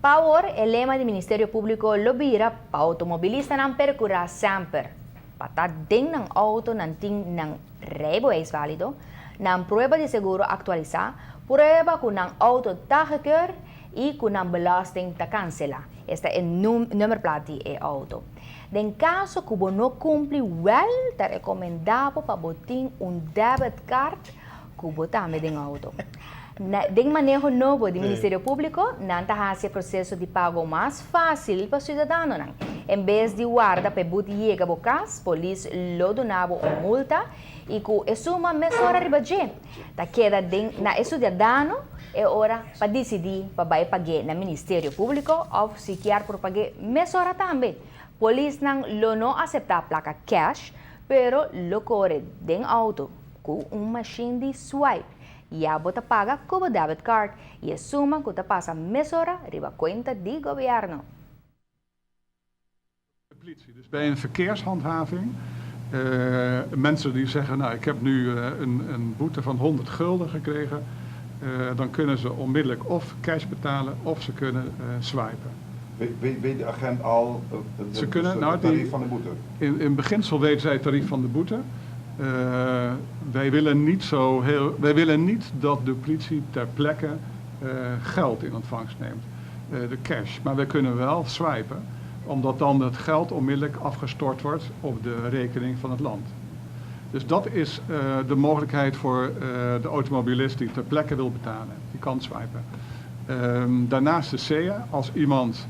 Pa awor, e lema di Ministerio Públiko lo bira pa outomobilistanan perkurá semper pa ta den nan outo nan tin nan rijbewijs válido, nan prueba di seguro aktualisá, prueba ku nan outo ta gekeurd i ku nan belasting ta kanselá, esta e nummerplaat di e outo. Den kaso ku bo no kumpli wèl ta rekomendá bo pa bo tin un debit card ku bo tambe den outo. Den maneho nobo di Ministerio Públiko, nan ta hasi e proseso di pago mas fásil pa siudadanonan. En bes di warda pa e but yega bo kas, polis lo duna bo un multa i ku e suma mesora riba dje. Ta keda den na e siudadano e ora pa disidí pa bai pag'é na Ministerio Públiko òf si kier por pag'é mesora tambe. Polisnan lo no aseptá plaka kèsh, pero lo kore den outo ku un mashin di swipe. Ya bo ta paga ku bo debit card i e suma ku ta pasa mesora riba kuenta di gobièrnu. Politie. Dus bij een verkeershandhaving, mensen die zeggen, nou ik heb nu een boete van 100 gulden gekregen, dan kunnen ze onmiddellijk of cash betalen of ze kunnen swipen. Weet de agent al Ze kunnen, het nou, tarief van de boete? In beginsel weten zij het tarief van de boete. Wij willen niet dat de politie ter plekke geld in ontvangst neemt, de cash. Maar wij kunnen wel swipen, omdat dan het geld onmiddellijk afgestort wordt op de rekening van het land. Dus dat is de mogelijkheid voor de automobilist die ter plekke wil betalen. Die kan swipen. Daarnaast de SEA, als iemand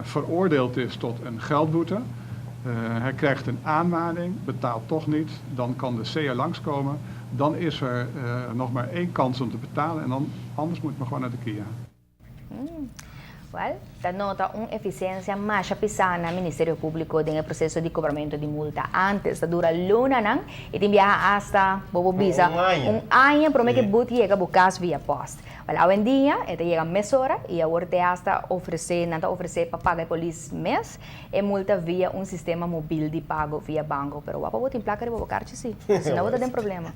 veroordeeld is tot een geldboete, hij krijgt een aanmaning, betaalt toch niet, dan kan de SEA langskomen. Dan is er nog maar één kans om te betalen en dan, anders moet men gewoon naar de KIA. Well, ta nota un efisiensia masha pisá na Ministerio Públiko den e proseso di kobramentu di multa. Antes ta dura lunanan i tin biaha asta, bo por bisa, Un aña. un aña promé ku e but yega bo kas via pòst. Well, awendia e ta yega mesora i awor te asta ofresé, nan ta ofresé pa paga e polis mes e multa via un sistema mobil di pago via banko. Pero wak pa bo tin plaka riba bo karchi si, si no bo ta den problema.